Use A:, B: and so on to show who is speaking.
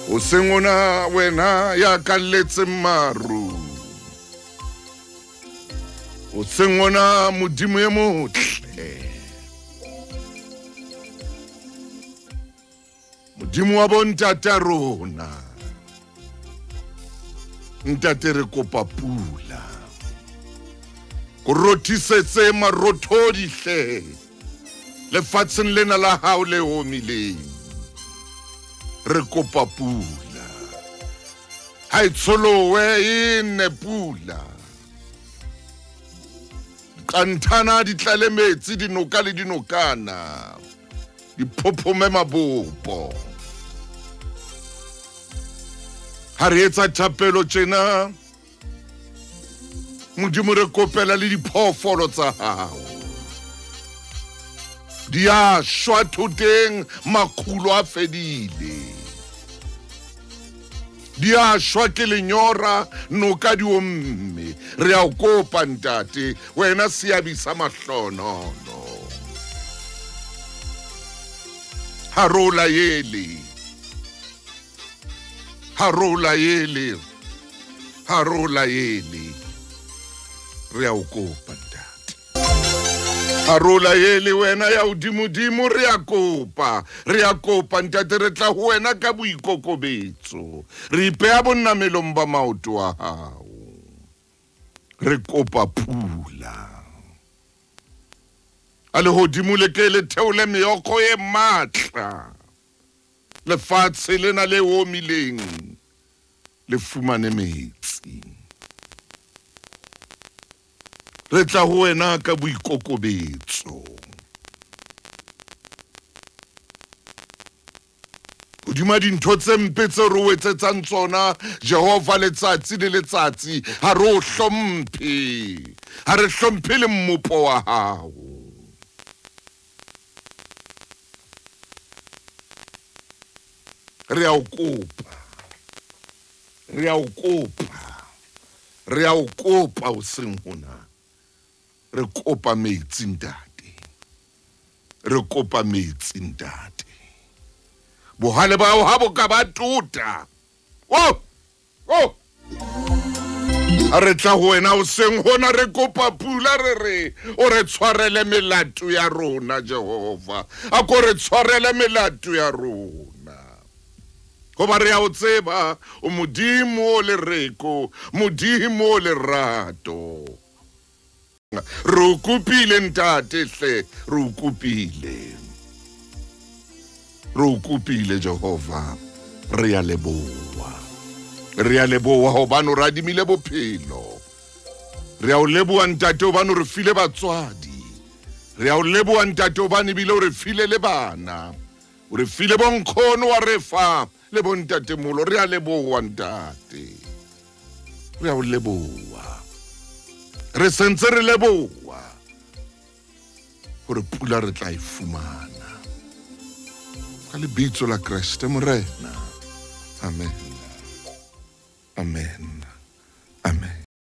A: Hoseng hona wena ya kalletseng maru. Hoseng hona Modimo e motle. Modimo wa bontata rona. Ntate re kopa pula. Ko rothisetse marothodi hle. Lefatsheng lena la hao le omileng. Re kopa pula. Ha e tsholowe e nne pula. Qanthana di tlale metsi dinoka le dinokana. Di phophome mabopo. Ha re etsa thapelo tjena, Modimo re kopela le diphoofolo tsa hao. Di a shwa thoteng, makgulo a fedile. Di a shwa ke lenyora, noka di omme. Re a o kopa ntate, wena seabi sa mahlonono. Ha re o laele. Ha re o laele. Ha re o laele. Re a o kopa ntate. Ha re o laele wena ya hodimodimo, re a kopa. Re a kopa ntate, re tla ho wena ka boikokobetso. Re ipeha bonnamelong ba maoto a hao. Re kopa pula. A lehodimo le ke le theole meokgo e matla. Lefatshe lena le omileng le fumane metsi. Re tla ho wena ka boikokobetso. Hodima dintho tse mpe tse re o etsetsang tsona, Jehova, letsatsi le letsatsi, ha re o hlomphe. Ha re hlomphe le mmopo wa hao. Re a o kopa. Re a o kopa. Re a o kopa hoseng hona. Re kopa metsi ntate. Re kopa metsi ntate. Bohale ba hao ha bo ka ba tota. Oh! Oh! Ha re tla ho wena hoseng hona re kopa pula, re re o re tshwarele melato ya rona Jehova. A ko re tshwarele melato ya rona. Hoba re a o tseba, o Modimo o lereko, Modimo o lerato. Re o kopile ntate hle, re o kopile. Re o kopile Jehova, re a leboha. Re a leboha hobane o re adimile bophelo. Re a o leboha ntate hobane o re file batswadi. Re a o leboha ntate hobane ebile o re file le bana. O re file bonkgono, wa re fa le bontatemolo. Re a leboha ntate. Re a o leboha. Re sentse re leboha hore pula re tla e fumana. Ka lebitso la Kreste Morena. Amen. Amen.